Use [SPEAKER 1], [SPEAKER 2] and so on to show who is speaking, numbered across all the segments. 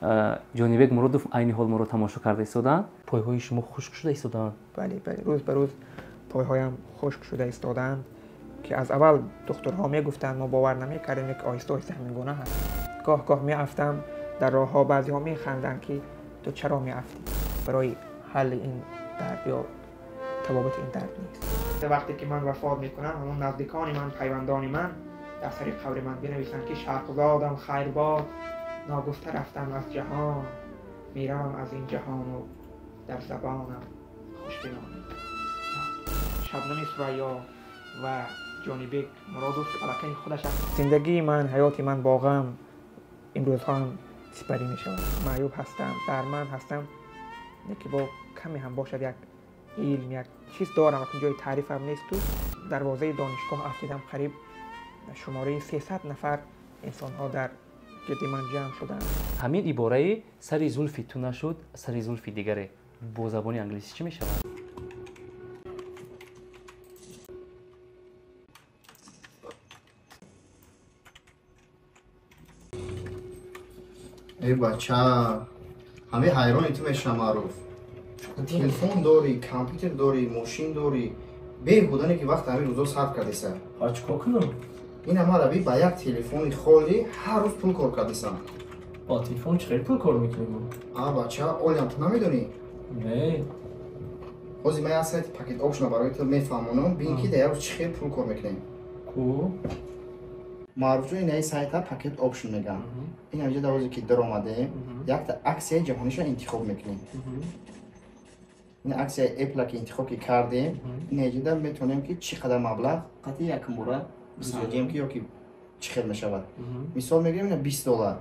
[SPEAKER 1] Ҷонибек Муродов айни ҳол моро тамошо карда истодаанд. Пойҳои шумо хушк шуда истодаанд?
[SPEAKER 2] Бале, бале, рӯз ба рӯз пойҳоям хушк шуда истодаанд, ки аз аввал духтурҳо мегуфтанд, мо бовар намекардем, ки оҳиста оҳиста ҳамин гуна ҳаст. Гоҳ гоҳ меафтам дар роҳҳо, баъзеҳо механданд, ки ту чаро меафтӣ. Барои ҳалли ин дард ё табобати ин дард нест. Вақте ки ман вафот мекунам, ҳамон наздикони ман, пайвандони ман дар сари қабри ман бинависанд, ки шарқзодам хайрбод, ногуфта рафтам аз ҷаҳон, меравам аз ин ҷаҳону дар забонам хуш бимонед. Шабнами Сурайё ва Ҷонибек Муродов аллакай худаш аст. Зиндагии ман, ҳаёти ман бо ғам имрӯзҳо ҳам сипарӣ мешавад. Маъюб ҳастам, дарманд ҳастам, лекин бо каме ҳам бошад як илм, як чиз дорам, акун ҷои таърифам нест. Ту дарвозаи донишгоҳ афтидам, қариб шумораи 300 нафар инсонҳо дар гирди ман ҷамъ шуданд.
[SPEAKER 1] Ҳамин ибораи сари зулфи ту нашуд, сари зулфи дигаре бо забони англисӣ чӣ мешавад?
[SPEAKER 3] Эй бача, ҳамаи ҳайрони ту мешавам, Маъруф. Телефон дорӣ, компютер дорӣ, мошин дорӣ, беҳудане ки вақт ҳамин рӯзо сарф кардеса.
[SPEAKER 4] Ҳа, чӣ кор кунам?
[SPEAKER 3] Ин ҳама рави ба як телефони холӣ ҳар рӯз пул кор кардесам.
[SPEAKER 4] Бо телефон чӣ хел пул кор мекунӣ?
[SPEAKER 3] А бача, олиам ту намедонӣ?
[SPEAKER 4] Не.
[SPEAKER 3] Ҳозир ман як сайти пакет опшна барои ту мефаҳмонам, бин ки дар як рӯз чӣ хел пул кор мекунем.
[SPEAKER 4] Ку?
[SPEAKER 3] Маъруфҷон, инаи сайта пакет опшн мегӯям. Ин ҳамҷа дар ҳозе ки даромадем, якта аксияи ҷаҳониша интихоб мекунем. Ин аксияи Apple ки интихоб ки кардем, ин ҳаҷида метавонем ки чӣ қадар маблағ қатъи якумбора бисанҷем, ки ё ки чӣ хел мешавад. Мисол мегирем, ина $20.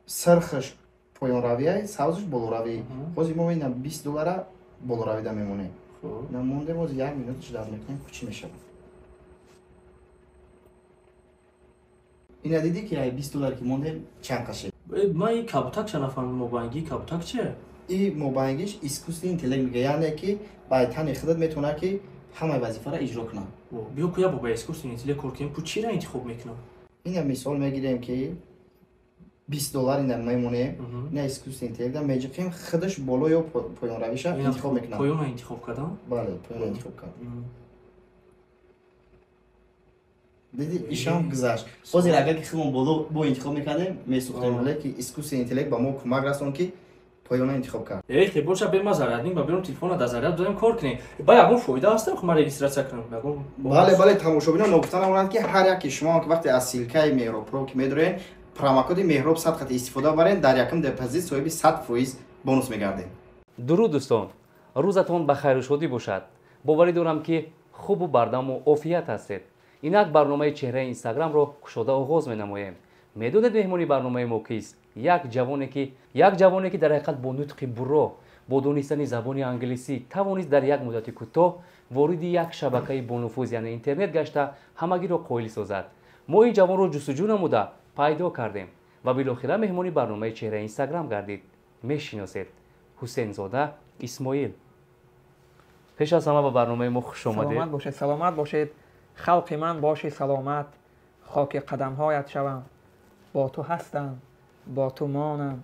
[SPEAKER 3] Сирхаш поёнравия, сабзаш болоравӣ. Ҳозир мо ина $20 болоравида мемонем. Ина мондем, ҳозир як минут ждать мекунем, чӣ мешавад. Ина дидӣ ки ай $20 ки мондем чанд қашед?
[SPEAKER 4] Ман ин кабутак ча нафаҳмидам, мобайнгии кабутак чие?
[SPEAKER 3] И мобайнгиш искусственный интеллект мега, яъне ки ба тани худат метавонад ки ҳамаи вазифаро иҷро кунад.
[SPEAKER 4] Биё куя бо ба искусственный интеллект кор кунем, ку чиро интихоб мекунам?
[SPEAKER 3] Ина мисол мегирем ки $20 ина мемонем, ина искусственный интеллекта меҷиқем, худаш боло ё поёнравиша интихоб мекунад.
[SPEAKER 4] Поёнро интихоб кардам?
[SPEAKER 3] Бале, поёнро интихоб кард. Диди, ишам гузашт. Ҳозир агар ки худмон боло бо интихоб мекардем, месӯхтем, лекин искусственный интеллект ба мо кӯмак расон ки поёна интихоб кард.
[SPEAKER 4] Эй, хе боша, бе ма зарядник, ба берум телефона дар заряд додем, кор кунем. Ба ягон фоида ҳастем, ки ман регистрация кунам? Ягон
[SPEAKER 3] Бале, бале, тамошобинон ногуфта намонанд ки ҳар яке шумо ки вақте аз ссылкаи Меҳроб Про ки медоред, промокоди Меҳроб 100 хати истифода баред, дар якум депозит соҳиби 100% бонус мегардед.
[SPEAKER 1] Дуруд дӯстон, рӯзатон ба хайру шодӣ бошад. Боварӣ дорам ки хубу бардаму офият ҳастед. Инак барномаи чеҳраи Инстаграмро кушода оғоз менамоем. Медонед меҳмони барномаи мо кист? Як ҷавоне ки дар ҳақиқат бо нутқи бурро, бо донистани забони англисӣ тавонист дар як муддати кӯтоҳ вориди як шабакаи бонуфуз, яъне интернет гашта, ҳамагиро қоил созад. Мо ин ҷавонро ҷустуҷӯ намуда пайдо кардем ва билохира меҳмони барномаи чеҳраи Инстаграм гардид. Мешиносед Ҳусейнзода Исмоил. Пеш аз ҳама ба барномаи мо хуш омадед.
[SPEAKER 2] Саломат бошед, саломат бошед. Халқи ман боши саломат, хоки қадамҳоят шавам, бо ту ҳастам, бо ту монам,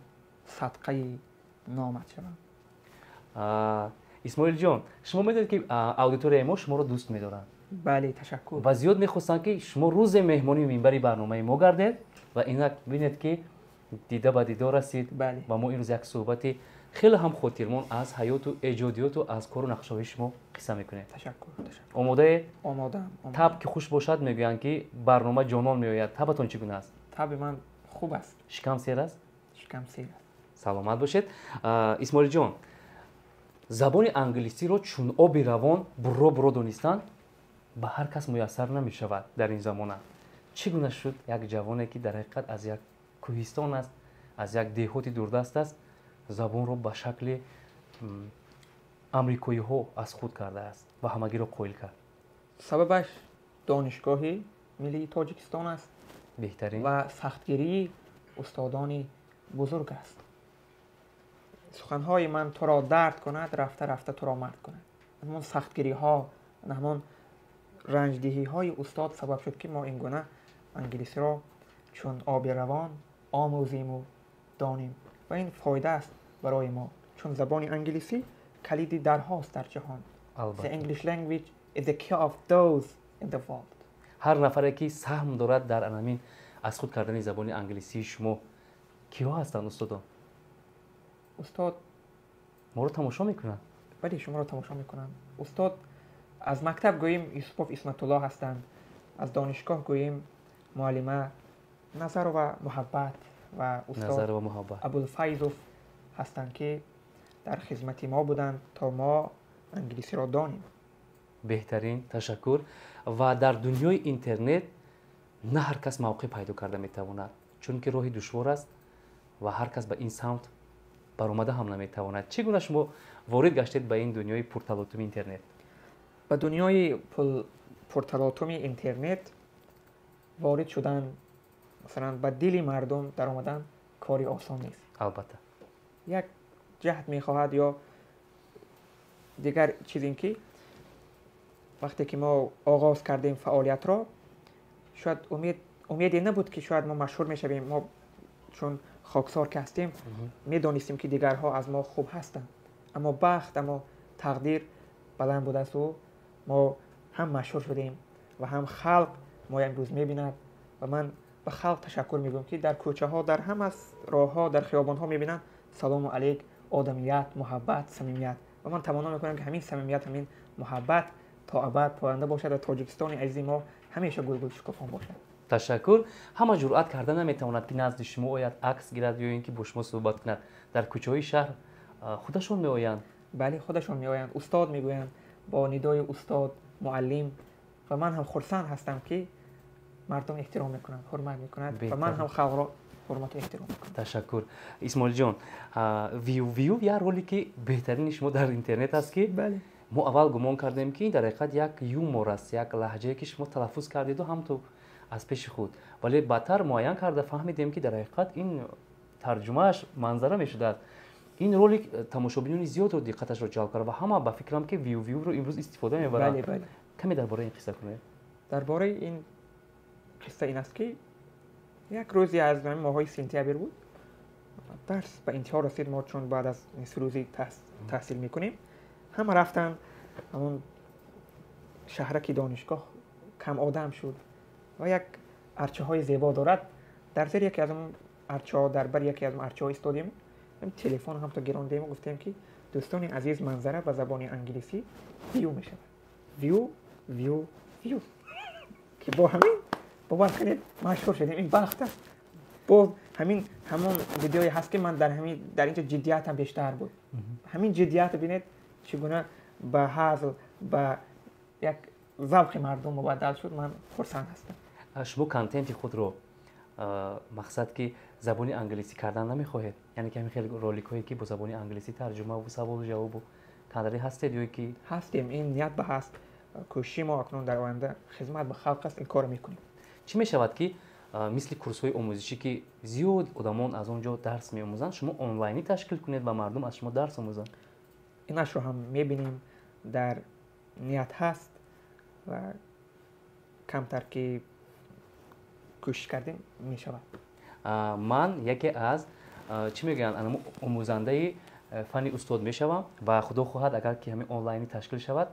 [SPEAKER 2] садқаи номат шавам.
[SPEAKER 1] Исмоилҷон, шумо медонед ки аудиторияи мо шуморо дӯст медоранд?
[SPEAKER 2] Бале, ташаккур.
[SPEAKER 1] Ва зиёд мехостанд ки шумо рӯзе меҳмони минбари барномаи мо гардед ва инак бинед ки дида ба дидор расид. Ва мо имрӯз як суҳбати хеле ҳам хотирмон аз ҳаёту эҷодиёту аз кору нақшаҳои шумо қисса мекунем.
[SPEAKER 2] Ташаккур, ташаккур.
[SPEAKER 1] Омодаед?
[SPEAKER 2] Омодаам, омодаам.
[SPEAKER 1] Таб ки хуш бошад, мегӯянд ки барнома ҷонон меояд. Табатон чӣ гуна аст?
[SPEAKER 2] Таби ман хуб аст.
[SPEAKER 1] Шикам сер аст?
[SPEAKER 2] Шикам сер аст.
[SPEAKER 1] Саломат бошед. Исмоилҷон, забони англисиро чун оби равон бурро бурро донистан ба ҳар кас муяссар намешавад дар ин замона. Чӣ гуна шуд як ҷавоне ки дар ҳақиқат аз як кӯҳистон аст, аз як деҳоти дурдаст аст, забонро ба шакли амрикоиҳо аз худ кардааст ва ҳамагиро қоил кард?
[SPEAKER 2] Сабабаш донишгоҳи миллии Тоҷикистон аст.
[SPEAKER 1] Беҳтарин.
[SPEAKER 2] Ва сахтгирии устодони бузург аст. Суханҳои ман туро дард кунад, рафта рафта туро мард кунад. Ҳамон сахтгириҳо, ҳамон ранҷдиҳиҳои устод сабаб шуд ки мо ин гуна англисиро чун оби равон омӯзиму донем. Ва ин фоида аст барои мо, чун забони англисӣ калиди дарҳост дар ҷаҳон. The English language is the key of doors in the world.
[SPEAKER 1] Ҳар нафаре ки саҳм дорад дар анамин аз худ кардани забони англисии шумо, киҳо ҳастанд, устодон?
[SPEAKER 2] Устод,
[SPEAKER 1] моро тамошо мекунанд?
[SPEAKER 2] Бале, шуморо тамошо мекунанд. Устод, аз мактаб гӯем, Юсупов Исматулло ҳастанд, аз донишгоҳ гӯем, муаллима Назарова Муҳаббат ва устод Абулфайзов ҳастанд, ки дар хизмати мо буданд, то мо англисиро донем.
[SPEAKER 1] Беҳтарин, ташаккур. Ва дар дунёи интернет на ҳар кас мавқеъ пайдо карда метавонад, чунки роҳи душвор аст ва ҳар кас ба ин самт баромада ҳам наметавонад. Чӣ гуна шумо ворид гаштед ба ин дунёи пурталотуми интернет?
[SPEAKER 2] Ба дунёи пурталотуми интернет ворид шудан, масалан, ба дили мардум даромадан кори осон нест.
[SPEAKER 1] Албатта,
[SPEAKER 2] як ҷаҳд мехоҳад. Ё дигар чиз ин ки вақте ки мо оғоз кардем фаъолиятро, шояд умеде набуд, ки шояд мо машҳур мешавем. Мо чун хоксор ки ҳастем, медонистем, ки дигарҳо аз мо хуб ҳастанд, аммо бахт, аммо тақдир баланд будасту мо ҳам машҳур шудем ва ҳам халқ мо имрӯз мебинад. Ва ман ба халқ ташаккур мегӯям, ки дар кӯчаҳо, дар ҳама роҳҳо, дар хиёбонҳо мебинанд: салому алейк, одамият, муҳаббат, самимият. Ва ман таманно мекунам, ки ҳамин самимият, ҳамин муҳаббат то абад поянда бошад ва Тоҷикистони азизи мо ҳамеша гулгул шукуфон бошад.
[SPEAKER 1] Ташаккур. Ҳама ҷуръат карда наметавонад, ки назди шумо ояд, акс гирад ё ин ки бо шумо суҳбат кунад. Дар кӯчаҳои шаҳр худашон меоянд?
[SPEAKER 2] Бале, худашон меоянд, устод мегӯянд, бо нидои устод, муаллим. Ва ман ҳам хурсанд ҳастам, ки мардум эҳтиром мекунанд, ҳурмат мекунанд, ва ман ҳам халқро ҳурмату эҳтиром мекунам.
[SPEAKER 1] Ташаккур, Исмоилҷон. Виу виу як ролики беҳтарини шумо дар интернет аст, ки мо аввал гумон кардем, ки дар ҳақиқат як юмор аст, як лаҳҷае, ки шумо талаффуз кардеду ҳамту аз пеши худ, вале баъдтар муайян карда фаҳмидем, ки дар ҳақиқат ин тарҷумааш манзара мешудааст. Ин ролик тамошобинони зиёдро диққаташро ҷалб кард ва ҳама ба фикрам, ки виу виуро имрӯз истифода мебаранд. Каме дар бораи ин қисса кунед.
[SPEAKER 2] Дар бораи ин қисса ин аст, ки як рӯзе аз моҳҳои сентябр буд, дарс ба интиҳо расид. Мо чун баъд аз нисфрӯзӣ таҳсил мекунем, ҳама рафтанд, ҳамон шаҳраки донишгоҳ кам одам шуд ва як арчаҳои зебо дорад. Дар зери яке аз он арчаҳо, дар бари яке аз он арчаҳо истодем, телефон ҳамто гирондему гуфтем, ки дӯстони азиз, манзара ба забони англисӣ view мешавад, view, view, view, ки бо ҳамин, бовар кунед, машҳур шудем. Ин бахт аст. Боз ҳамин ҳамон видеое ҳаст, ки ман дар ҳамин дар инҷо ҷиддиятам бештар буд. Ҳамин ҷиддиятро бинед, чӣ гуна ба ҳазл, ба як завқи мардум мубаддал шуд. Ман хурсанд ҳастам.
[SPEAKER 1] Шумо контенти худро мақсад ки забони англисӣ кардан намехоҳед, яъне ки ҳамин хел роликҳое, ки бо забони англисӣ тарҷумаву саволу ҷавобу кандари ҳастед ё ки?
[SPEAKER 2] Ҳастем, ин ният ба ҳаст. Кӯшиши мо акнун дар оянда хизмат ба халқ аст, ин корро мекунем.
[SPEAKER 1] Чӣ мешавад, ки мисли курсҳои омӯзишӣ, ки зиёд одамон аз он ҷо дарс меомӯзанд, шумо онлайнӣ ташкил кунед ва мардум аз шумо дарс омӯзанд?
[SPEAKER 2] Инашро ҳам мебинем, дар ният ҳаст ва камтар ки кӯшиш кардем, мешавад.
[SPEAKER 1] Ман яке аз, чӣ мегӯянд, омӯзандаи фанни устод мешавам ва худо хоҳад, агар ки ҳамин онлайнӣ ташкил шавад,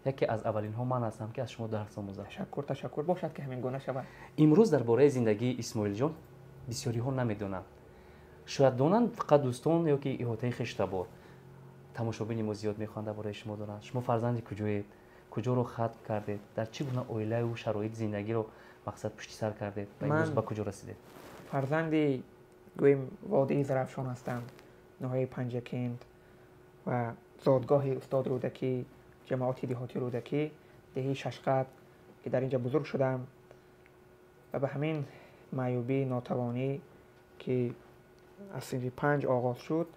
[SPEAKER 1] яке аз аввалинҳо ман ҳастам, ки аз шумо дарс омӯзам.
[SPEAKER 2] Ташаккур, ташаккур. Бошад, ки ҳамин гуна шавад.
[SPEAKER 1] Имрӯз дар бораи зиндагии Исмоилҷон бисёриҳо намедонанд. Шояд донанд фақат дӯстон ё ки иҳотаи хештабор. Тамошобини мо зиёд мехоҳанд дар бораи шумо донанд. Шумо фарзанди куҷоед, куҷоро хатм кардед, дар чӣ гуна оилаю шароит зиндагиро мақсад пушти сар кардед ва имрӯз ба куҷо расидед?
[SPEAKER 2] Фарзанди, гӯем, водии Зарафшон ҳастам, ноҳияи Панҷакент ва зодгоҳи устод Рӯдакӣ, ҷамоати деҳоти Рӯдакӣ, деҳаи Шашқат, ки дар ин ҷо бузург шудам ва ба ҳамин маъюбӣ, нотавонӣ, ки аз синфи 5 оғоз шуд,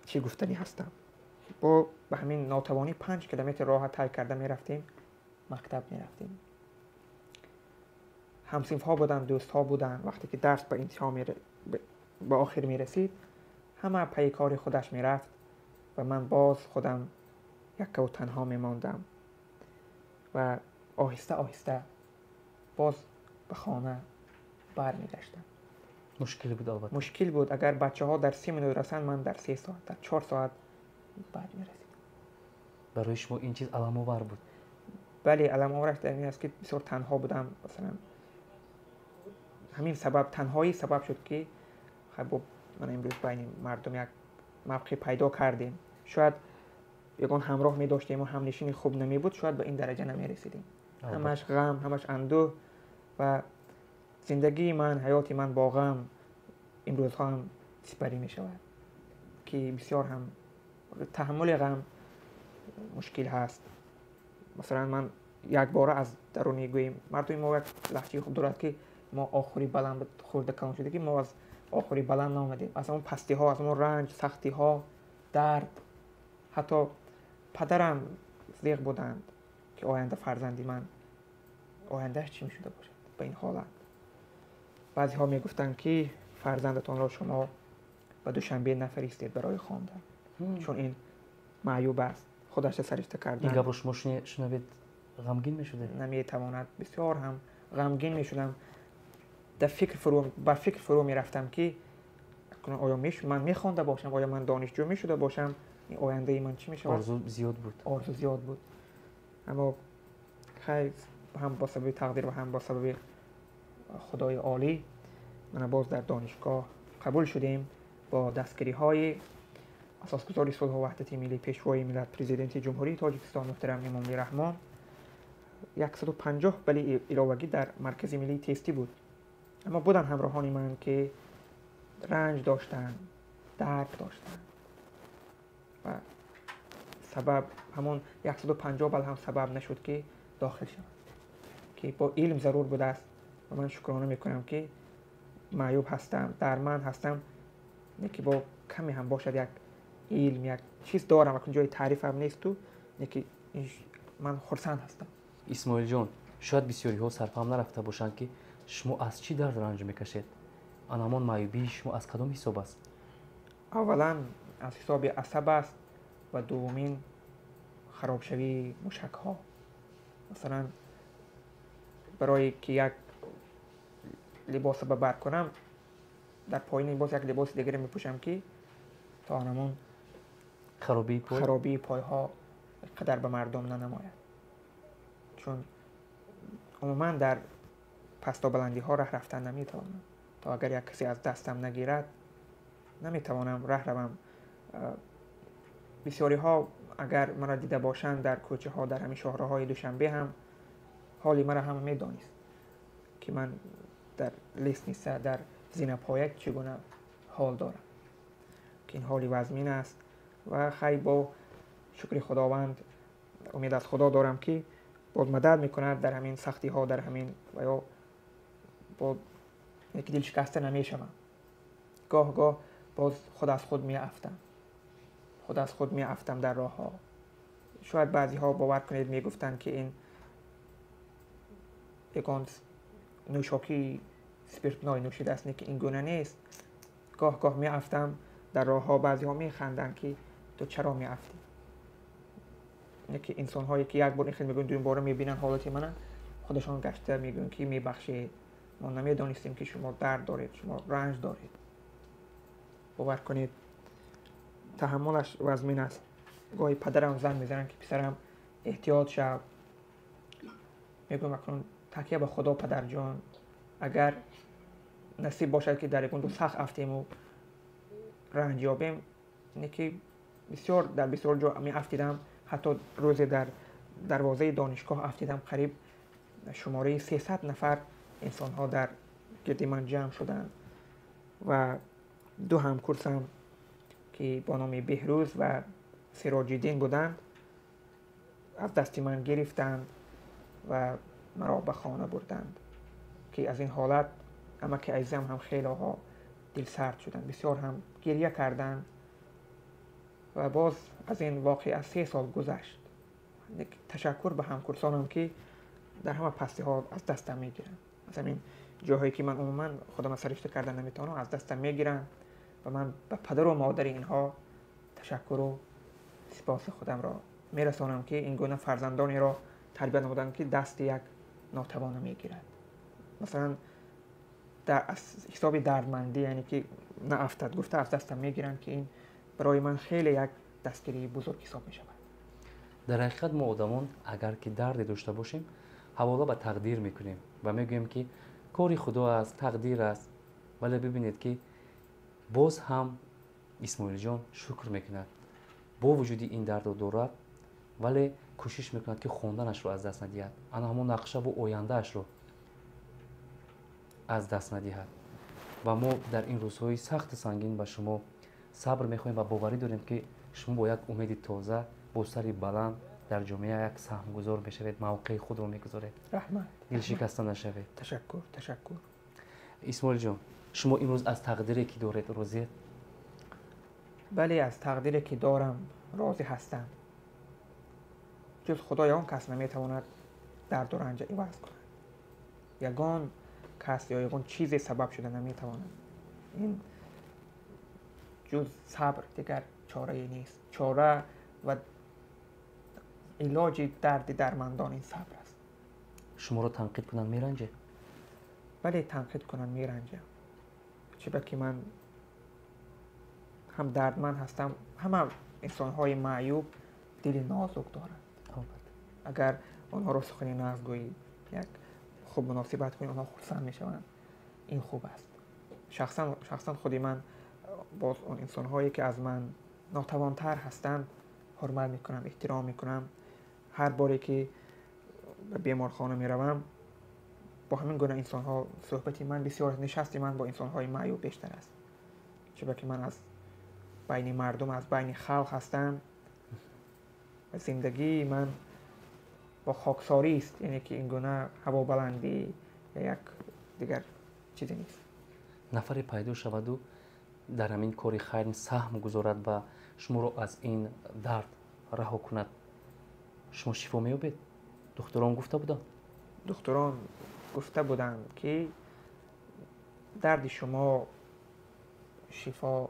[SPEAKER 2] чӣ гуфтанӣ ҳастам, бо ба ҳамин нотавонӣ 5 километр роҳа тай карда мерафтем, мактаб мерафтем. Ҳамсинфҳо буданд, дӯстҳо буданд. Вақте ки дарс ба интиҳо, ба охир мерасид, ҳама пайи кори худаш мерафт ва ман боз худам яккаву танҳо мемондам ва оҳиста оҳиста боз ба хона бармегаштам.
[SPEAKER 1] Мушкил буд, албатта.
[SPEAKER 2] Мушкил буд. Агар бачаҳо дар 30 минут расанд, ман дар 3 соат, дар 4 соат баъд мерасидам.
[SPEAKER 1] Барои шумо ин чиз аламовар буд?
[SPEAKER 2] Бале, аламовараш дар ин аст, ки бисёр танҳо будам. Масалан, ҳамин сабаб, танҳоӣ сабаб шуд, ки хуб ман имрӯз байни мардум як мавқеъ пайдо кардем. Шояд ягон ҳамроҳ медоштем ва ҳамнишини хуб намебуд, шояд ба ин дараҷа намерасидем. Ҳамаш ғам, ҳамаш андӯҳ ва зиндагии ман, ҳаёти ман бо ғам имрӯзҳо ҳам сипарӣ мешавад, ки бисёр ҳам таҳаммули ғам мушкил ҳаст. Масалан, ман якбора аз даруни гӯем, мардуми мо як лаҳҷаи хуб дорад, ки мо охури баланд хӯрда калон шуда, ки мо аз охури баланд наомадем, аз ҳамон пастиҳо, аз ҳамон ранҷ, сахтиҳо, дард. Ҳатто падарам зиқ буданд, ки оянда фарзанди ман ояндааш чӣ мешуда бошад ба ин ҳолат. Баъзеҳо мегуфтанд, ки фарзандатонро шумо ба Душанбе нафиристед барои хондан, чун ин маъюб аст, худашро саришта кардан.
[SPEAKER 1] Ин гапро шумо шунавед, ғамгин мешудед?
[SPEAKER 2] Наметавонад, бисёр ҳам ғамгин мешудам. Ба фикр фурӯ мерафтам, ки оё ман мехонда бошам, оё ман донишҷӯ мешуда бошам, ин ояндаи ман чӣ мешавад?
[SPEAKER 1] Орзу зиёд буд.
[SPEAKER 2] Орзу зиёд буд. Аммо хайр, ҳам бо сабаби тақдир ва ҳам бо сабаби худои олӣ мана боз дар донишгоҳ қабул шудем бо дастгириҳои асосгузори сулҳу ваҳдати миллӣ, пешвои миллат, президенти Ҷумҳурии Тоҷикистон муҳтарам Эмомалӣ Раҳмон. 150 бали иловагӣ дар маркази миллии тестӣ буд. Аммо буданд ҳамроҳони ман, ки ранҷ доштанд, дард доштанд ва сабаб ҳамон 150 бал ҳам сабаб нашуд, ки дохил шаванд, ки бо илм зарур будааст. Ва ман шукрона мекунам, ки маъюб ҳастам, дарманд ҳастам, не ки бо каме ҳам бошад як илм, як чиз дорам, акун ҷои таърифам несту, не ки ман хурсанд ҳастам.
[SPEAKER 1] Исмоилҷон, шояд бисёриҳо сарфаҳм нарафта бошанд, ки шумо аз чӣ дард ранҷ мекашед? Ан ҳамон маъюбии шумо аз кадом ҳисоб аст?
[SPEAKER 2] Аввалан аз ҳисоби асаб аст ва дуввумин харобшавии мушакҳо. Масалан, барое ки як либоса ба бар кунам, дар поини либос як либоси дигаре мепӯшам, ки то ҳамон харобии пойҳо қадар ба мардум нанамояд. Чун умуман дар пастобаландиҳо раҳ рафтан наметавонам. То агар як касе аз дастам нагирад, наметавонам раҳ равам. Бисёриҳо агар маро дида бошанд дар кӯчаҳо, дар ҳамин шоҳроҳҳои Душанбе ҳам ҳоли маро ҳама медонист, ки ман дар лестница, дар зинапоя чӣ гуна ҳол дорам, ки ин ҳоли вазмин аст. Ва хай, бо шукри Худованд, умед аз Худо дорам, ки боз мадад мекунад дар ҳамин сахтиҳо, дар ҳамин ва ё бо ки дилшикаста намешавам. Гоҳ гоҳ боз худ аз худ меафтам, худ аз худ меафтам дар роҳҳо. Шояд баъзеҳо, бовар кунед, мегуфтанд, ки ин ягон нӯшокии спиртной нӯшидааст, не ки ин гуна нест. Гоҳ гоҳ меафтам дар роҳҳо, баъзеҳо механданд, ки ту чаро меафтӣ? Не ки инсонҳое ки як бор ин хел мегӯянд, дуюмбора мебинанд ҳолати мана, худашон гашта мегӯянд, ки мебахшед, мо намедонистем, ки шумо дард доред, шумо ранҷ доред. Бовар кунед, таҳаммулаш вазмин аст. Гоҳи падарам занг мезананд, ки писарам, эҳтиёт шав. Мегӯям, акнун такя ба Худо, падарҷон, агар насиб бошад, ки дар ягон ҷо сахт афтему ранҷ ёбем, не ки бисёр дар бисёр ҷо меафтидам. Ҳатто рӯзе дар дарвозаи донишгоҳ афтидам, қариб шумораи 300 нафар инсонҳо дар гирди ман ҷамъ шуданд ва ду ҳамкурсам, ки бо номи Беҳрӯз ва Сироҷиддин буданд, аз дасти ман гирифтанд ва маро ба хона бурданд, ки аз ин ҳолат амаки азизам ҳам хелоҳо дилсард шуданд, бисёр ҳам гирья карданд. Ва боз аз ин воқеа 3 сол гузашт. Ташаккур ба ҳамкурсонам, ки дар ҳама пастиҳо аз дастам мегиранд, аз ҳамин ҷоҳое ки ман умуман худам саришта кардан наметавонам, аз дастам мегиранд. Ва ман ба падару модари инҳо ташаккуру сипоси худамро мерасонам, ки ин гуна фарзандонеро тарбия намуданд, ки дасти як нотавона мегирад. Масалан, Аз ҳисоби дардмандӣ, яъне ки наафтад гуфта, аз дастам мегиранд, ки ин барои ман хеле як дастгирии бузург ҳисоб мешавад.
[SPEAKER 1] Дар ҳақиқат мо одамон агар ки дарде дошта бошем, ҳавола ба тақдир мекунем ва мегӯем, ки кори Худо аст, тақдир аст. Вале бибинед, ки боз ҳам Исмоилҷон шукр мекунад. Бо вуҷуди ин дардро дорад, вале кӯшиш мекунад, ки хонданашро аз даст надиҳад, ана ҳамон нақшаву ояндаашро аз даст надиҳад. Ва мо дар ин рӯзҳои сахту сангин ба шумо сабр мехоҳем ва боварӣ дорем, ки шумо бо як умеди тоза, бо сари баланд дар ҷомеа як саҳмгузор мешавед, мавқеи худро мегузоред.
[SPEAKER 2] Раҳмат.
[SPEAKER 1] Дилшикаста нашавед.
[SPEAKER 2] Ташаккур, ташаккур.
[SPEAKER 1] Исмоилҷон, шумо имрӯз аз тақдире, ки доред, розиед?
[SPEAKER 2] Бале, аз тақдире, ки дорам, розӣ ҳастам. Ҷуз Худо ягон кас наметавонад дарду ранҷа иваз кунад. Ягон кас ё ягон чизе сабаб шуда наметавонад. Ин ҷуз сабр дигар чорае нест. Чора ва илоҷи дарди дармандон ин сабр аст.
[SPEAKER 1] Шуморо танқид кунанд, меранҷед?
[SPEAKER 2] Бале, танқид кунанд, меранҷам. Чиба ки ман ҳам дардманд ҳастам. Ҳама инсонҳои маъюб дили нозук доранд. Агар онҳоро сухани нағз гӯӣ, як хуб муносибат кунӣ, онҳо хурсанд мешаванд. Ин хуб аст. Шахсан худи ман боз он инсонҳое, ки аз ман нотавонтар ҳастанд, ҳурмат мекунам, эҳтиром мекунам. Ҳар боре ки ба беморхона меравам, бо ҳамин гуна инсонҳо суҳбати ман бисёр, нишасти ман бо инсонҳои маъюб бештар аст, чунки ки ман аз байни мардум, аз байни халқ ҳастам ва зиндагии ман бо хоксорист, яъне ки ин гуна ҳавобаландӣ ё як дигар чизе нест.
[SPEAKER 1] Нафаре пайдо шаваду дар ҳамин кори хайр саҳм гузорад ва шуморо аз ин дард раҳо кунад, шумо шифо меёбед? Духтурон гуфта буданд?
[SPEAKER 2] Духтурон гуфта буданд, ки дарди шумо шифо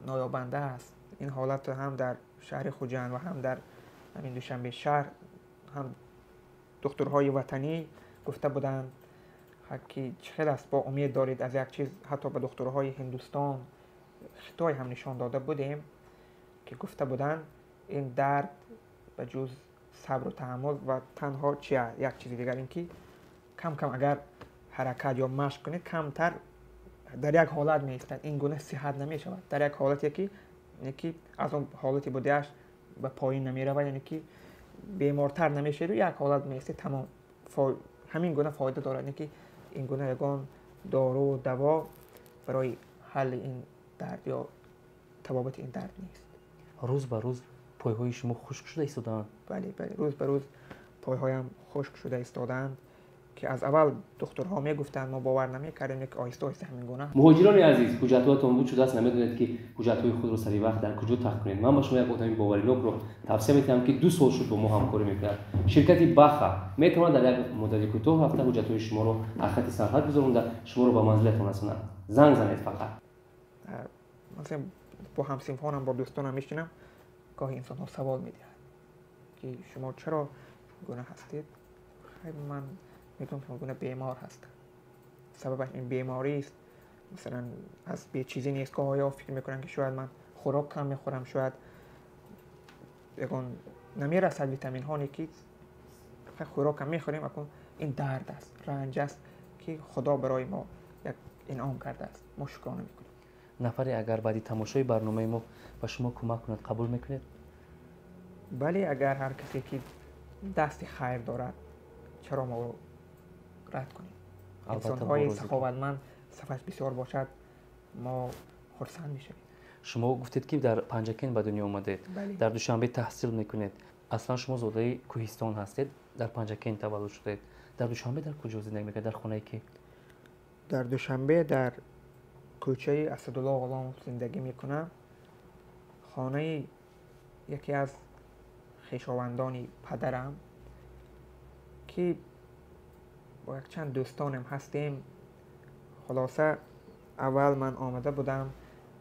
[SPEAKER 2] ноёбанда аст. Ин ҳолатро ҳам дар шаҳри Хуҷанд ва ҳам дар ҳамин Душанбе шаҳр ҳам духтурҳои ватанӣ гуфта буданд, ки чӣ хел аст, бо умед доред аз як чиз. Ҳатто ба духтурҳои Ҳиндустон, Хитой ҳам нишон дода будем, ки гуфта буданд, ин дард ба ҷуз сабру таҳаммул ва танҳо чи як чизи дигар, ин ки кам кам агар ҳаракат ё машқ кунед, камтар дар як ҳолат меистад, ин гуна сиҳат намешавад. Дар як ҳолате ки аз он ҳолати будааш ба поин намеравад, яъне ки бемортар намешаведу як ҳолат меистед, тамом. Ҳамин гуна фоида дорад, не ки ин гуна ягон дору даво барои ҳалли ин дард ё табобати ин дард нест.
[SPEAKER 1] Рӯз ба рӯз пойҳои шумо хушк шуда истодаанд.
[SPEAKER 2] Бале, бале, рӯз ба рӯз пойҳоям хушк шуда истодаанд, ки аз аввал духтурҳо мегуфтанд, мо бовар намекардем, ки оҳиста оҳиста ҳамин гуна.
[SPEAKER 1] Муҳоҷирони азиз, ҳуҷҷатҳоятон буд шудааст, намедонед, ки ҳуҷҷатҳои худро сари вақт дар куҷо тах кунед. Ман ба шумо як одами боваринокро тавсия метиҳам, ки 2 сол шуд бо мо ҳамкорӣ мекунад. Ширкати Баха метавонад дар як муддати кӯтоҳ ҳафта ҳуҷҷатҳои шуморо аз хати сарҳад гузаронда, шуморо ба манзилатон расонад. Занг занед фақат.
[SPEAKER 2] Масалан, бо ҳамсинфонам, бо дӯстонам мешинам, гоҳи инсонҳо савол медиҳад, ки шумо чаро гуна ҳастед? Ман мегӯям, ки гуна бемор ҳастам, сабабаш ин беморист, масалан, аз бечизӣ нест. Гоҳоё фикр мекунанд, ки шояд ман хӯрок кам мехӯрам, шояд ягон намерасад витаминҳо, не ки хӯрок кам мехӯрем. Акун ин дард аст, ранҷ аст, ки Худо барои мо як инъом кардааст, мо шукрона мекунем.
[SPEAKER 1] Нафаре агар баъди тамошои барномаи мо ба шумо кӯмак кунад, қабул мекунед?
[SPEAKER 2] Бале, агар ҳар касе ки дасти хайр дорад, чаро мо рад кунем? Инсонҳои саховатманд сафаш бисёр бошад, мо хурсанд мешавем.
[SPEAKER 1] Шумо гуфтед, ки дар Панҷакент ба дунё омадед, дар Душанбе таҳсил мекунед. Аслан шумо зодаи кӯҳистон ҳастед, дар Панҷакент таваллуд шудаед. Дар Душанбе дар куҷо зиндагӣ мекунед, дар хонаи ки?
[SPEAKER 2] Дар Душанбе дар кӯчаи Асадулло Ғуломов зиндагӣ мекунам, хонаи яке аз хешовандони падарам, ки бо якчанд дӯстонем ҳастем. Хулоса, аввал ман омада будам,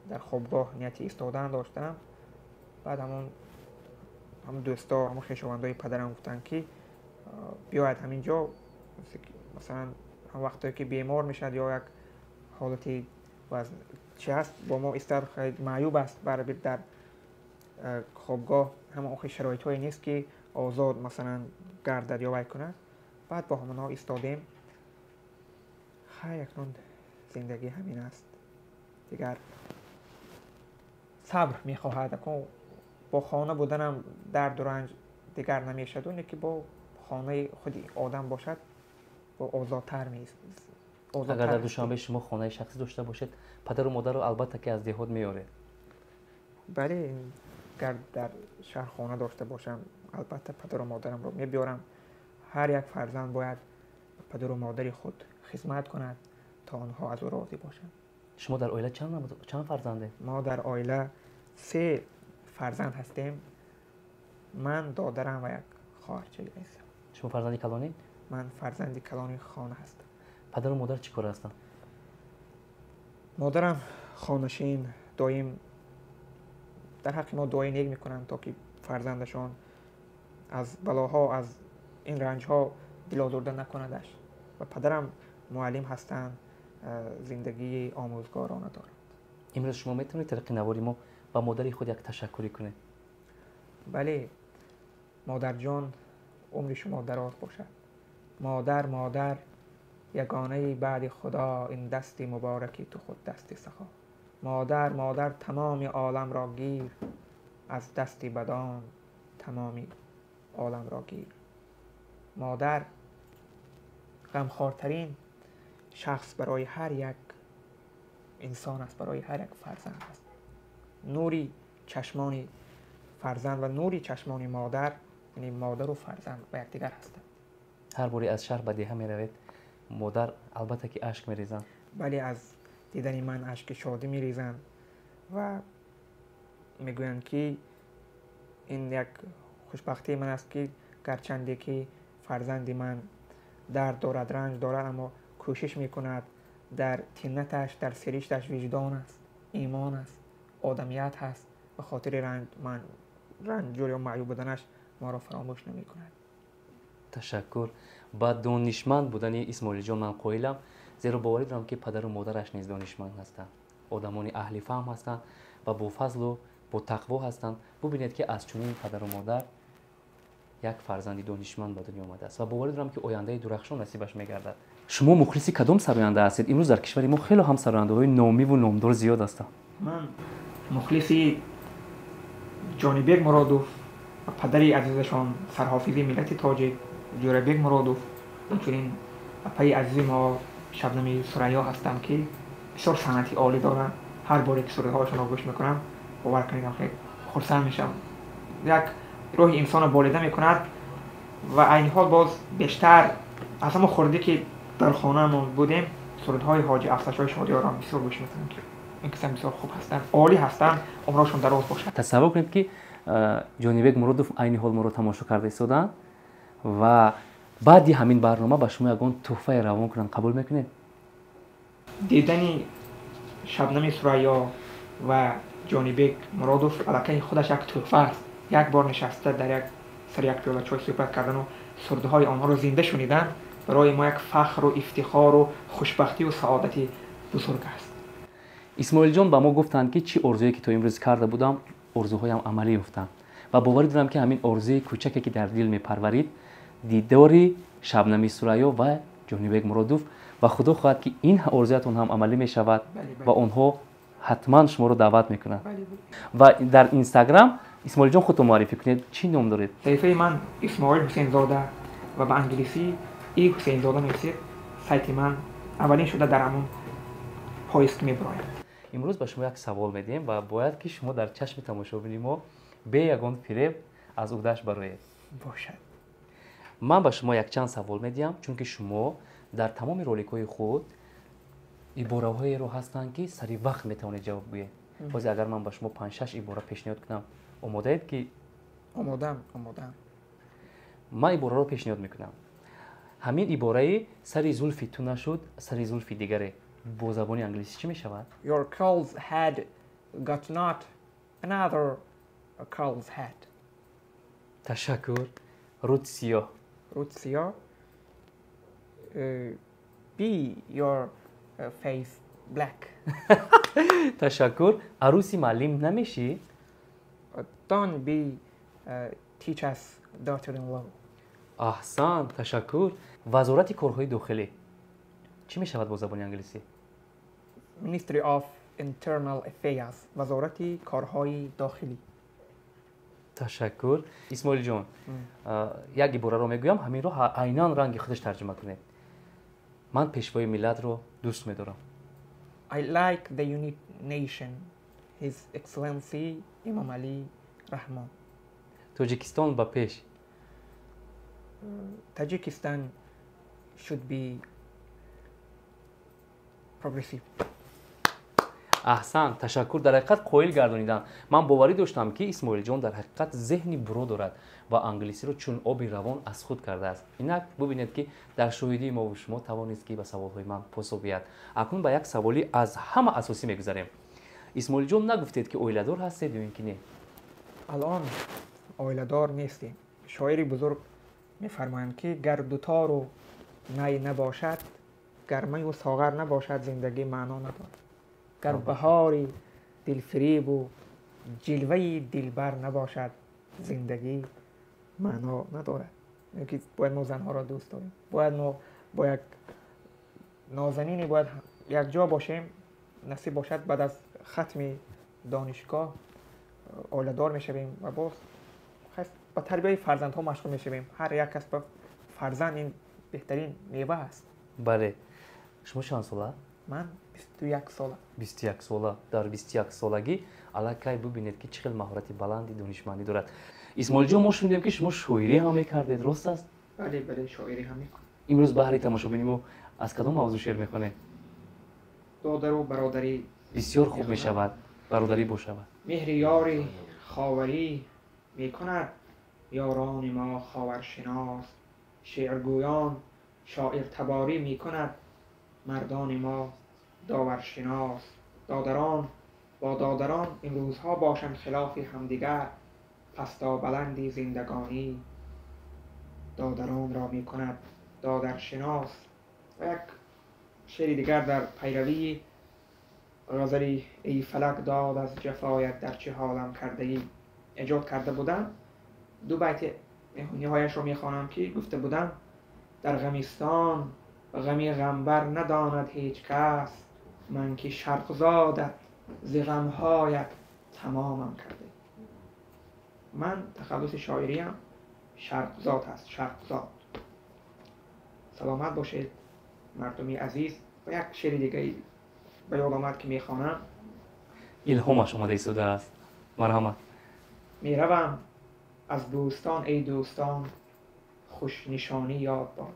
[SPEAKER 2] дар хобгоҳ нияти истодан доштам. Баъд ҳамон дӯсто, ҳамон хешовандои падарам гуфтанд, ки биёяд ҳамин ҷо, масалан, ҳам вақтое ки бемор мешавад ё як Ҳолати чи аст, бо мо истад, маъюб аст, баробир дар хобгоҳ ҳама охи шароитҳое нест, ки озод, масалан, гардад ё вай кунад. Баъд бо ҳамонҳо истодем. Хай, акнун зиндагӣ ҳамин аст, дигар сабр мехоҳад. Акун бо хона буданам дарду ранҷ дигар намешавад, оне ки бо хонаи худи одам бошад, бо озодтар.
[SPEAKER 1] Агар дар Душанбе шумо хонаи шахсӣ дошта бошед, падару модарро албатта ки аз деҳот меоред.
[SPEAKER 2] Бале, агар дар шаҳр хона дошта бошам, албатта падару модарамро мебиёрам. Ҳар як фарзанд бояд ба падару модари худ хизмат кунад, то онҳо аз ӯ розӣ бошанд.
[SPEAKER 1] Шумо дар оила чанд фарзандед?
[SPEAKER 2] Мо дар оила се фарзанд ҳастем: ман, додарам ва як хоҳарчаи азизам.
[SPEAKER 1] Шумо фарзанди калонӣ?
[SPEAKER 2] Ман фарзанди калони хона ҳастам.
[SPEAKER 1] Падару модар чӣ кор ҳастанд?
[SPEAKER 2] Модарам хонашин, доим дар ҳаққи мо дуои нек мекунанд, то ки фарзандашон аз балоҳо, аз ин ранҷҳо дилозурда накунадаш. Ва падарам муаллим ҳастанд, зиндагии омӯзгорона доранд.
[SPEAKER 1] Имрӯз шумо метавонед тариқи навори мо ба модари худ як ташаккурӣ кунед?
[SPEAKER 2] Бале, модарҷон, умри шумо дароз бошад. Модар, модар, ягонаи баъди худо, ин дасти мубораки ту худ дасти сахо. Модар, модар, тамоми оламро гир, аз дасти бадон тамоми оламро гир. Модар ғамхортарин шахс барои ҳар як инсон аст, барои ҳар як фарзанд аст. Нури чашмони фарзанд ва нури чашмони модар, яъне модару фарзанд ба якдигар ҳастанд.
[SPEAKER 1] Ҳар боре аз шаҳр ба деҳа меравед, модар албатта ки ашк мерезанд.
[SPEAKER 2] Бале, аз дидани ман ашки шодӣ мерезанд ва мегӯянд, ки ин як хушбахтии ман аст, ки гарчанде ки фарзанди ман дард дорад, ранҷ дорад, аммо кӯшиш мекунад, дар тиннаташ, дар сиришташ виҷдон аст, имон аст, одамият ҳаст. Ба хотири ман ранҷур ё маъюб буданаш моро фаромӯш намекунад.
[SPEAKER 1] Ташаккур. Ба донишманд будани Исмоилҷон ман қоилам, зеро боварӣ дорам, ки падару модараш низ донишманд ҳастанд, одамони аҳли фаҳм ҳастанд ва бофазлу бо тақво ҳастанд. Бубинед, ки аз чунин падару модар як фарзанди донишманд ба дунё омадааст ва боварӣ дорам, ки ояндаи дурахшон насибаш мегардад. Шумо мухлиси кадом сароянда ҳастед? Имрӯз дар кишвари мо хело ҳам сарояндаҳои номиву номдор зиёд ҳастанд.
[SPEAKER 2] Ман мухлиси Ҷонибек Муродов ва падари азизашон, сарҳофизи миллати тоҷик Ҷӯрабек Муродов, инчунин апаи азизи мо Шабнами Сурайё ҳастам, ки бисёр санъати олӣ доранд. Ҳар боре ки сурудҳояшонро гӯш мекунам, бовар кунед, хеле хурсанд мешавам, як рӯҳи инсонро болида мекунад. Ва айни ҳол боз бештар аз ҳамон хурдӣ, ки дар хонаамон будем, сурудҳои Ҳоҷи Афзалшоҳи Шодиёрам бисёр гӯш мекунам, ки ин касам бисёр хуб ҳастанд, олӣ ҳастанд, умрашон дароз бошад.
[SPEAKER 1] Тасаввур кунед, ки Ҷонибек Муродов айни ҳол моро тамошо карда истоданд ва баъди ҳамин барнома ба шумо ягон тӯҳфае равон кунанд, қабул мекунед?
[SPEAKER 2] Дидани Шабнами Сурайё ва Ҷонибек Муродов аллакай худаш як тӯҳфа аст. Як бор нишаста дар як сари як пиёла чой суҳбат кардану сурудҳои онҳоро зинда шунидан барои мо як фахру ифтихору хушбахтию саодати бузург аст.
[SPEAKER 1] Исмоилҷон ба мо гуфтанд, ки чӣ орзуе ки то имрӯз карда будам, орзуҳоям амалӣ ёфтанд, ва боварӣ дорам, ки ҳамин орзуи кӯчаке, ки дар дил мепарварид, дидори Шабнами Сурайё ва Ҷонибек Муродов, ва худо хоҳад, ки ин орзуятон ҳам амалӣ мешавад ва онҳо ҳатман шуморо даъват мекунанд. Ва дар Инстаграм, Исмоилҷон, худтон муаррифӣ кунед, чӣ ном доред?
[SPEAKER 2] Саҳифаи ман Исмоил Ҳусейнзода ва ба англисӣ И Ҳусейнзода нависед, сайти ман аввалин шуда дар ҳамон поиск мебирояд.
[SPEAKER 1] Имрӯз ба шумо як савол медиҳем ва бояд, ки шумо дар чашми тамошобини мо бе ягон фиреб аз уҳдааш бароед.
[SPEAKER 2] Бошад.
[SPEAKER 1] Ман ба шумо якчанд савол медиҳам, чунки шумо дар тамоми роликҳои худ ибораҳоеро ҳастанд, ки сари вақт метавонед ҷавоб гӯед. Ҳозир агар ман ба шумо панҷ-шаш ибора пешниҳод кунам, омодаед ки?
[SPEAKER 2] Омодаам, омодаам.
[SPEAKER 1] Ман ибораро пешниҳод мекунам. Ҳамин ибораи «сари зулфи ту нашуд сари зулфи дигаре» бо забони англисӣ чӣ мешавад?
[SPEAKER 2] Your curls head got not another curls head.
[SPEAKER 1] Ташаккур. Рӯд сиёҳ.
[SPEAKER 2] Рӯд сиёҳ. Be your face Black.
[SPEAKER 1] Ташаккур. Арӯси муаллим намешӣ?
[SPEAKER 2] Don't be teacher's daughter-in-law.
[SPEAKER 1] Аҳсан, ташаккур. Вазорати корҳои дохилӣ чӣ мешавад бо забони англисӣ?
[SPEAKER 2] Ministry of Internal Affairs. Вазорати корҳои дохилӣ.
[SPEAKER 1] Ташаккур. Исмоилҷон, як ибораро мегӯям, ҳаминро айнан ранги худаш тарҷума кунед. Ман пешвои миллатро дӯст медорам.
[SPEAKER 2] I like the unique nation, His Excellency Emomali Rahmon.
[SPEAKER 1] Тоҷикистон ба пеш.
[SPEAKER 2] Tajikistan should be progressive.
[SPEAKER 1] Аҳсан, ташаккур. Дар ҳақиқат қоил гардонидан. Ман боварӣ доштам, ки Исмоилҷон дар ҳақиқат зеҳни буро дорад ва англисиро чун оби равон аз худ кардааст. Инак бубинед, ки дар шоҳидии мову шумо тавонист, ки ба саволҳои ман посух диҳад. Акнун ба як саволи аз ҳама асосӣ мегузарем. Исмоилҷон, нагуфтед, ки оиладор ҳастед ё ин ки не?
[SPEAKER 2] Алон оиладор нестем. Шоири бузург мефармоянд, ки гар дутору най набошад, гар маю соғар набошад, зиндагӣ маъно надорад. Гар баҳори дилфиребу ҷилваи дилбар набошад, зиндагӣ маъно надорад. Ки бояд мо занҳоро дӯст дорем, бояд мо бо як нозанине бояд якҷо бошем. Насиб бошад, баъд аз хатми донишгоҳ оиладор мешавем ва боз ба тарбияи фарзандҳо машғул мешавем. Ҳар як кас ба фарзанд ин беҳтарин мева аст.
[SPEAKER 1] Бале. Шумо чанд сола?
[SPEAKER 2] Ман 21 сола.
[SPEAKER 1] 21 сола. Дар 21 солагӣ аллакай бубинед, ки чӣ хел маҳорати баланди донишмандӣ дорад. Исмоилҷон, мо шунидем, ки шумо шоирӣ ҳам мекардед, рост аст?
[SPEAKER 2] Бале, бале, шоирӣ ҳам мекунам.
[SPEAKER 1] Имрӯз баҳри тамошобини мо аз кадом мавзӯъ шеър мехонед?
[SPEAKER 2] Додару бародарӣ.
[SPEAKER 1] Бисёр хуб мешавад, бародарӣ бошавад.
[SPEAKER 2] Меҳри ёри ховарӣ мекунад ёрони мо ховаршинос, шеъргӯён шоиртаборӣ мекунад мардони мо доваршинос. Додарон бо додарон имрӯзҳо бошанд хилофи ҳамдигар, пасто баланди зиндагонӣ додаронро мекунад додаршинос. Ва як шеъри дигар дар пайравии ғазали «Эй фалак, дод аз ҷафоят дар чӣ ҳолам кардаӣ» эҷод карда будам. Ду байти ниҳояшро мехонам, ки гуфта будам: дар ғамистон ғами ғамбар надонад ҳеҷ кас, ман ки шарқзодат зи ғамҳоят тамомам карда. Ман тахаллуси шоириям Шарқзод аст, Шарқзод. Саломат бошед, мардуми азиз. Ва як шеъри дигаи ба ёд омад, ки мехонам.
[SPEAKER 1] Илҳомаш омада истодааст, марҳамат.
[SPEAKER 2] Меравам аз бӯстон, эй дӯстон, хушнишонӣ ёд бод.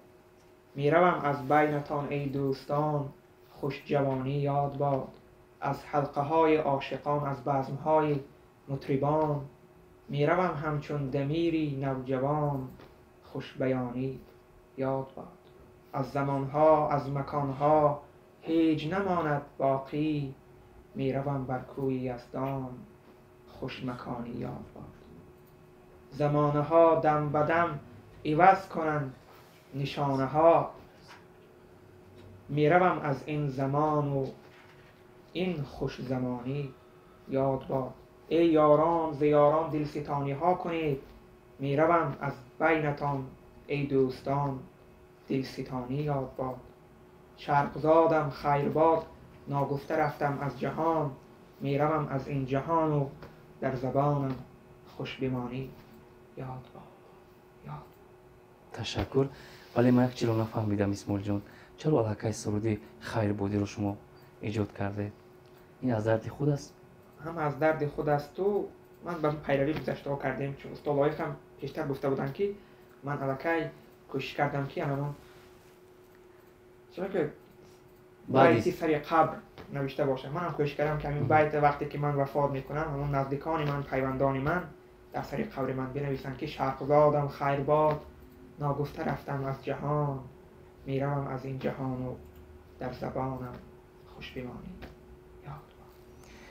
[SPEAKER 2] Меравам аз байнатон, эй дӯстон, хушҷавонӣ ёд бод. Аз ҳалқаҳои ошиқон, аз базмҳои мутрибон, меравам ҳамчун дамири навҷавон, хушбаёнӣ ёд бод. Аз замонҳо, аз маконҳо ҳеҷ намонад боқӣ, меравам бар кӯи яздон, хушмаконӣ ёд бод. Замонаҳо дам ба дам иваз кунанд нишонаҳо, меравам аз ин замону ин хушзамонӣ ёд бод. Эй ёрон, зи ёрон дилситониҳо кунед, меравам аз байнатон, эй дӯстон, дилситонӣ ёд бод. Шарқзодам хайрбод, ногуфта рафтам аз ҷаҳон, меравам аз ин ҷаҳону дар забонам хушбимонӣ ёд бод, ёд.
[SPEAKER 1] Ташаккур. Вале ман як чизро нафаҳмидам, Исмоилҷон. Чаро аллакай суруди хайрбодиро шумо эҷод кардед? Ин аз дарди худ аст?
[SPEAKER 2] Ҳам аз дарди худ асту ман ба пайравӣ гузаштаҳо кардем, чун устод Лоиқ ҳам пештар гуфта буданд, ки ман аллакай кӯшиш кардам, ки ҳамон чунки байти сари қабр навишта бошам. Манам кӯшиш кардам, ки ҳамин байт вақте ки ман вафот мекунам, ҳамон наздикони ман, пайвандони ман дар сари қабри ман бинависанд, ки шарқзодам хайрбод, ногуфта рафтам аз ҷаҳон, меравам аз ин ҷаҳону дар забонам хуш бимонӣ ёд бод.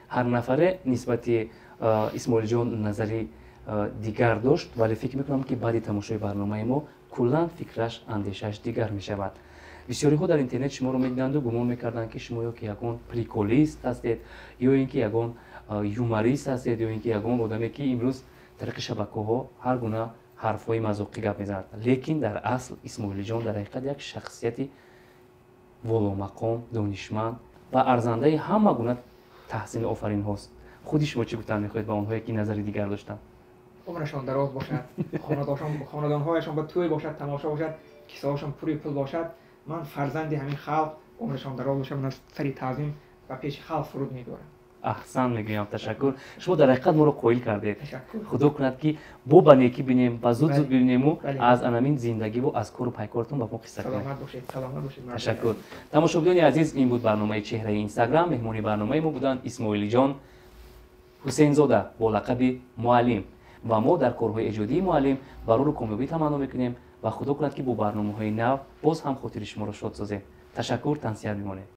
[SPEAKER 1] Ҳар нафаре нисбати Исмоилҷон назари дигар дошт, вале фикр мекунам, ки баъди тамошои барномаи мо куллан фикраш, андешааш дигар мешавад. Бисёриҳо дар интернет шуморо медиданду гумон мекарданд, ки шумо ё ки ягон приколист ҳастед, ё ин ки ягон юморист ҳастед, ё ин ки ягон одаме, ки имрӯз тариқи шабакаҳо ҳар гуна ҳарфҳои мазоқӣ гап мезанад. Лекин дар асл Исмоилиҷон дар ҳақиқат як шахсияти воломақом, донишманд ва арзандаи ҳама гуна таҳсину офаринҳост. Худи шумо чӣ гуфтан мехоҳед ба онҳое, ки назари дигар доштанд?
[SPEAKER 2] Умрашон дароз бошад, хонадонҳояшон ба тӯй бошад, тамошо бошад, кисаҳошон пури пул бошад. Ман фарзанди ҳамин халқ, умрашон дароз бошад, ман аз сари таъзим ба пеши халқ фуруд мебарам.
[SPEAKER 1] Аҳсан мегӯям, ташаккур. Шумо дар ҳақиқат моро қоил кардед. Худо кунад, ки бо ба некӣ бинем ва зуд зуд бибинему аз анамин зиндагиву аз кору пайкортон ба мо қисса кунед. Ташаккур. Тамошобинони азиз, ин буд барномаи «Чеҳраи Инстаграм». Меҳмони барномаи мо буданд Исмоилиҷон Ҳусейнзода бо лақаби Муаллим, ва мо дар корҳои эҷодии муаллим барору комёбӣ таманно мекунем ва худо кунад, ки бо барномаҳои нав боз ҳам хотири шуморо шод созем. Ташаккур, тансиҳат бимонед.